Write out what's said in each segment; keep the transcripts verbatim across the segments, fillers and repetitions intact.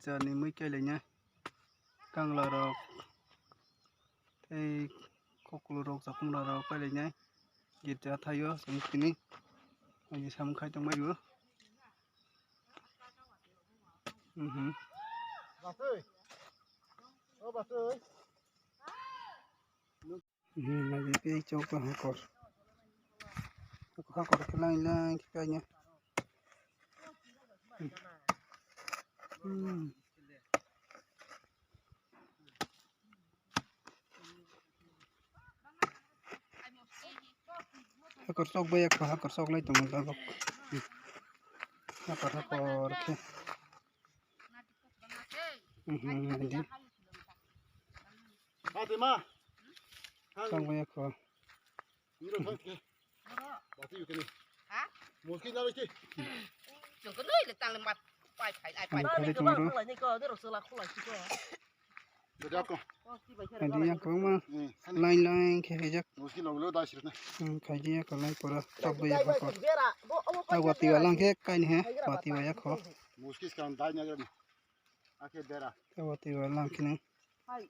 Girja ni mui kailainai. Kangla rok tei kokolo rok, chakhumra rok kailainai. Girja thaio chwng tini. Ani samung khai tongmai o. Mhm. Batwi. O batwi. Hmm, naidi tei chwng tong hakor. Hakor khe lang lang khe kanya. Hmm. Hakor chok bai hakor, hakor chok lai tongo tabuk. Hakor hakor khe. Mhm, naidi. Fatima. Chok bai hakor. Niro thang ke. Bati yutini. Ha? Muski na lagi. Chwng khe nui le tang le mat pai phai ai pai. Ang khe tongro. Khulai ni ko, de rok sela khulai si ko. Beda ko. Adi yang ko ma. Hmm. Lain lain khe hejak. Muski lo lo da sirna. Hmm, khai dia ko lai pora. Chok bai ya ko. Ta wati wa lang khe kai ni he. Wati wa ya ko. Muski skang dai na. Ake dera. Ta wati wa lang khe ni. Hai.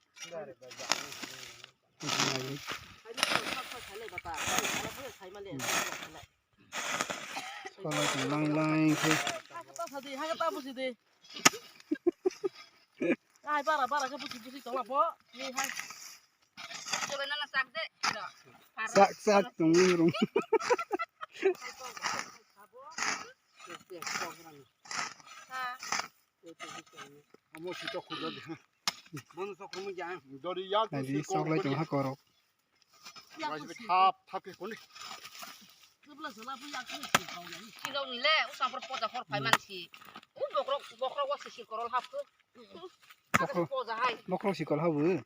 Solai tong lang lang khe. Hakata sadi, hakata busi de. Ai, bara, bara khe busi, busi tong la bo. Ni hai. Chole nana sak de. Sak, sak tong rung. Ha. Amo si tok khujak. Bono tok khujak. Dori yak. Adi si sok lai tong ha korok. Wajib thap thap ke koni. Silo ni le, usang por poda hor phai man si. U bokrok, bokrok wa si si korol hap tu. Bokrok, poda hai. Bokrok si korol hap bu.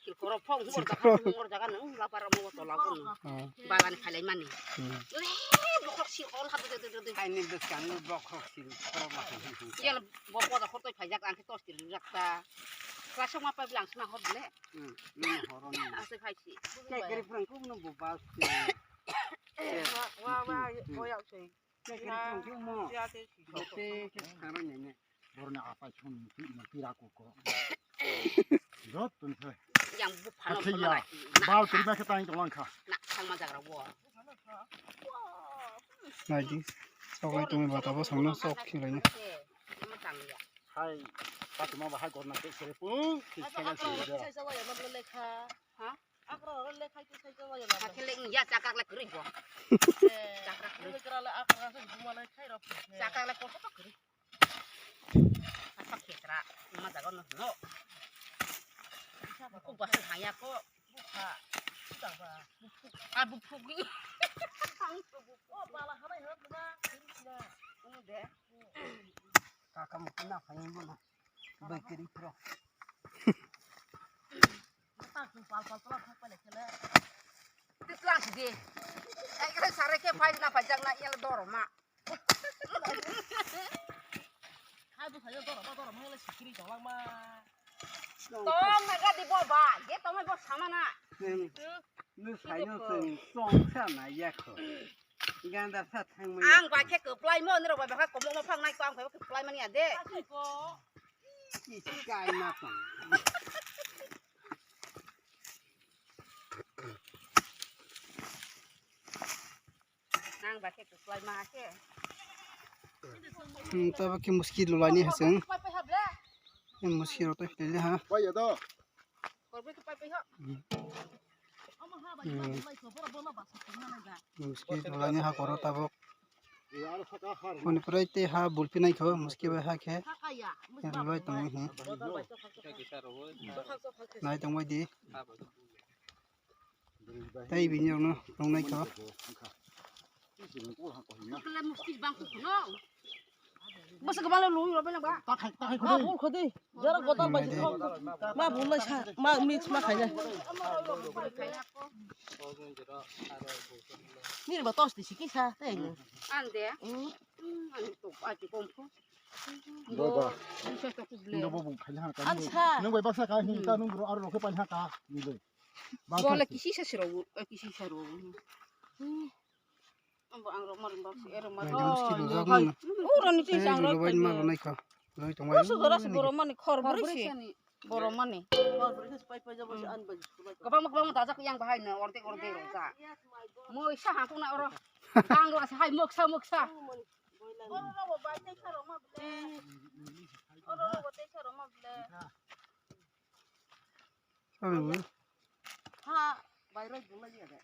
Sikoro phong hor jaga, hor jaga nang lapar mo to lagun. Oh. Bagan khalai mani. Hmm. Eh, bokhok sikoro hadu de de de. Hai ni bwskang ni bokhok sikoro ma. Yang bo poda khortoi phai jak ang ke tos til jak ta. Kelas ma pa bilang sna hor le. Hmm. Ni horo ni. Ase phai si. Ke keri phrang ku no bo bas. Wa wa wa, hmm, wa ya se. Ke kiri tong khe mo. Bete ke kharo ne ne. Borni apai chun tu ma tira ko ko. Jot tun khe. Yang bu phano. Hakhe phano ya. Bau tiri ma khe tang tong kha. Na thang ma jagra wo. Naidi. Sok lai tumi bata bo sangno sok khilai ni. Hai. Patuma bahai gorna ke sere pung. Khis khaga sere. Ha? Hakhe le ya chakak le kwrwi bo. Chakak le. Chakak le koso to kwrwi. Apa khekra ma jaga no no. Ko bahai haya ko. Ah, bupuk ni. Unu de. Kaka mo kena phai mo na. Bai kiri pro. Mata ku pal pal pal pal kele. Titlang si di. Ai kele sare ke phai na phai jak na yel dor ma. Hai bu phai dor ma dor ma yel sikiri jong lang ma. Tong na ga di bo ba. Ge tong bo sama na. Hmm. Nu sai no sing song sa na ya ko. Ganda sa thang mai. Ang ba khe kwplai mo, nirok bai ba khe komo mo phang nai ko, ang bai ba khe kwplai mani ya de. Kai ma tong. Ang ba khe kwplai ma khe. Hmm, ta ba khe muskil lo lai ni haseng. Pai pai ha ble. Muskil ro to le ha. Pai ya do. Korbe khe pai pai ho. Hmm. Omo ha bai ma lai ko bora bono ba sa na ga. Muskil lo lai ni ha koro tabok. Hwnwi pore tei ha bulphi naikho, muski bai hakhe. Rwlai tongwi hi. Nai tongbai di. Tei bini rokno rwngnaikho. Bwswk kwbangno lwi rw beleng ba. Takhai, takhai khudi. Jara godal bai thok. Ma bulai sa, ma mix ma khaina. Nini ba tos di siki sa, tei. Ande. Hmm. Hmm, ani to, aji kom ko. Baba. Bisa to kuble. Nini baba khaina ka. Ansa. Nung bai baksa ka hin ta nung bro aro rokhe paina ka. Nini. Bole kisi sa siro, kisi sa ro. Hmm. Ambo ang rok marim bak si, ero mar. Oro ni twi sang rok. Bai ma lo nai kha. Loi tongbai. Kusu jora se borok mani khor bwrwi se. Borok mani. Khor bwrwi se pai pai jabo se ani bai sulai. Kwbangma kwbangma dajak yang bahai no ordek ordek rok ja. Moi sa ha kuna oro. Ang ro se hai moksa moksa. Oro ro bo bai tei sa ro ma ble. Oro ro bo tei sa ro ma ble. Sabe bo. Ha bai roi bulai ya de.